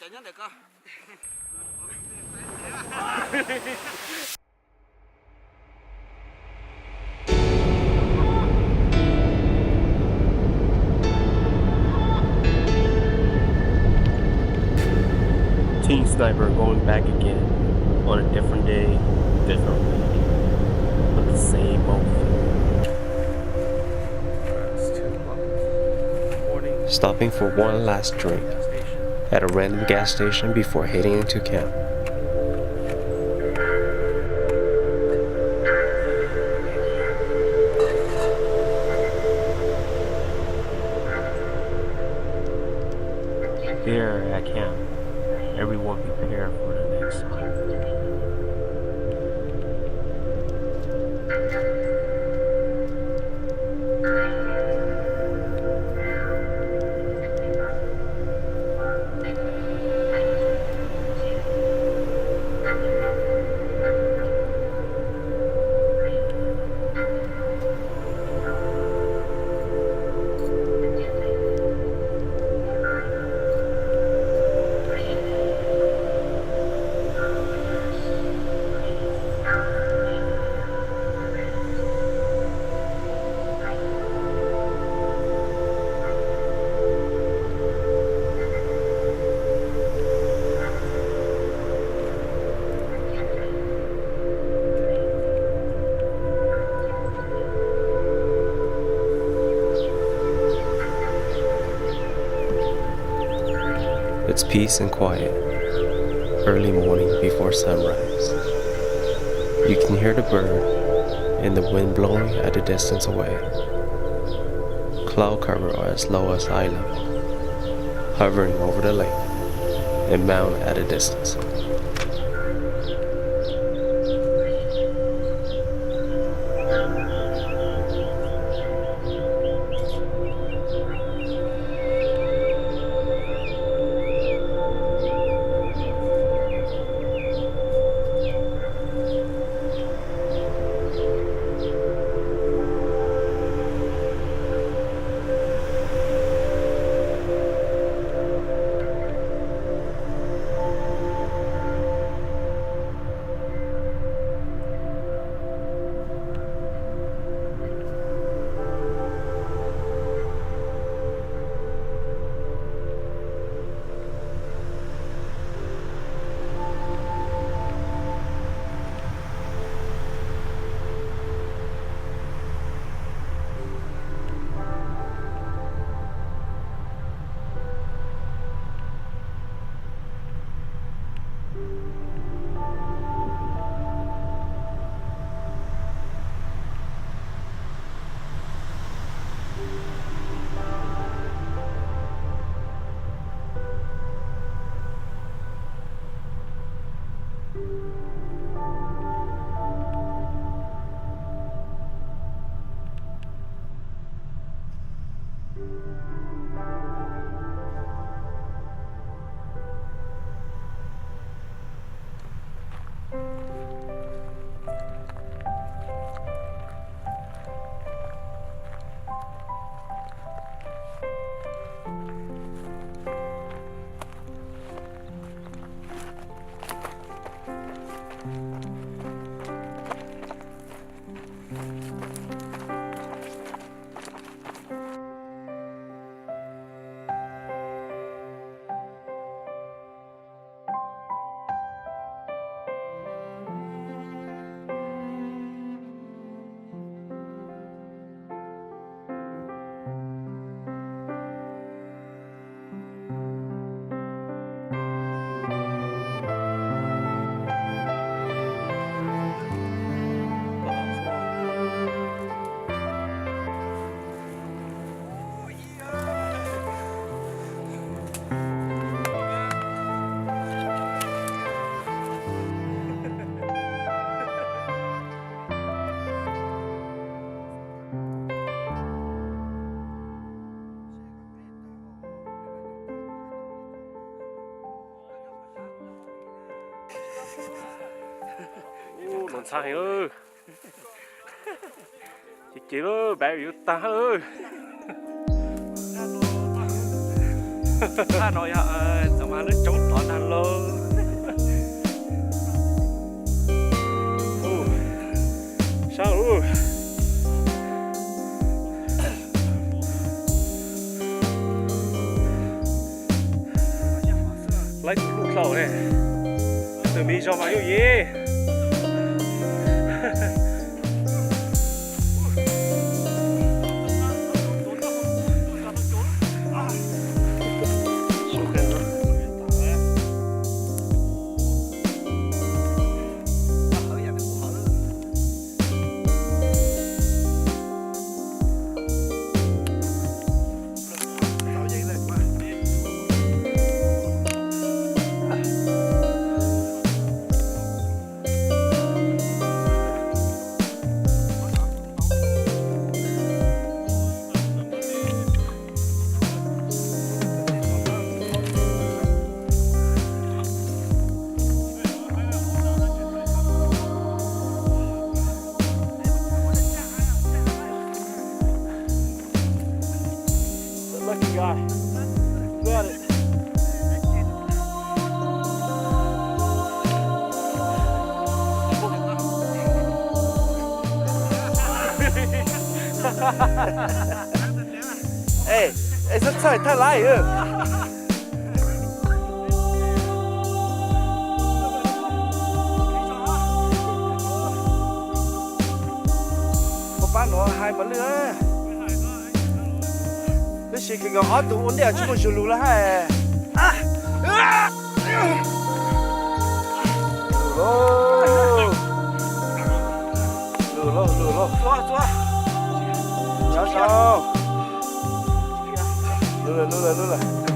Cov nyob ntawm ko. Team Sniper going back again on a different day, different week, but the same old thing. Stopping for one last drink at a random gas station before heading into camp. Here at camp, everyone prepare for the next hike. It's peace and quiet. Early morning before sunrise. You can hear the bird and the wind blowing at a distance away. Cloud cover are as low as eye level, hovering over the lake and mountain at a distance. Ub, no ntxhab heev. Ces ces lub battery yuav tag. Thaj no yog tau mas lub coob tod Hello. Ub, sab ub. Laib tus hlub dlhau ne, tus me zog mas yooj yim. The lucky guy. Got it. Ej, ej, txhob txhawj thaj laib. Ua pab nuav hais mas lwj. Tab sis kws ob tug ua ntej tsis muaj zug lug lawm hab. Lug lauj, lug lauj. Nyob zoo. Lug lawm, lug lawm, lug lawm.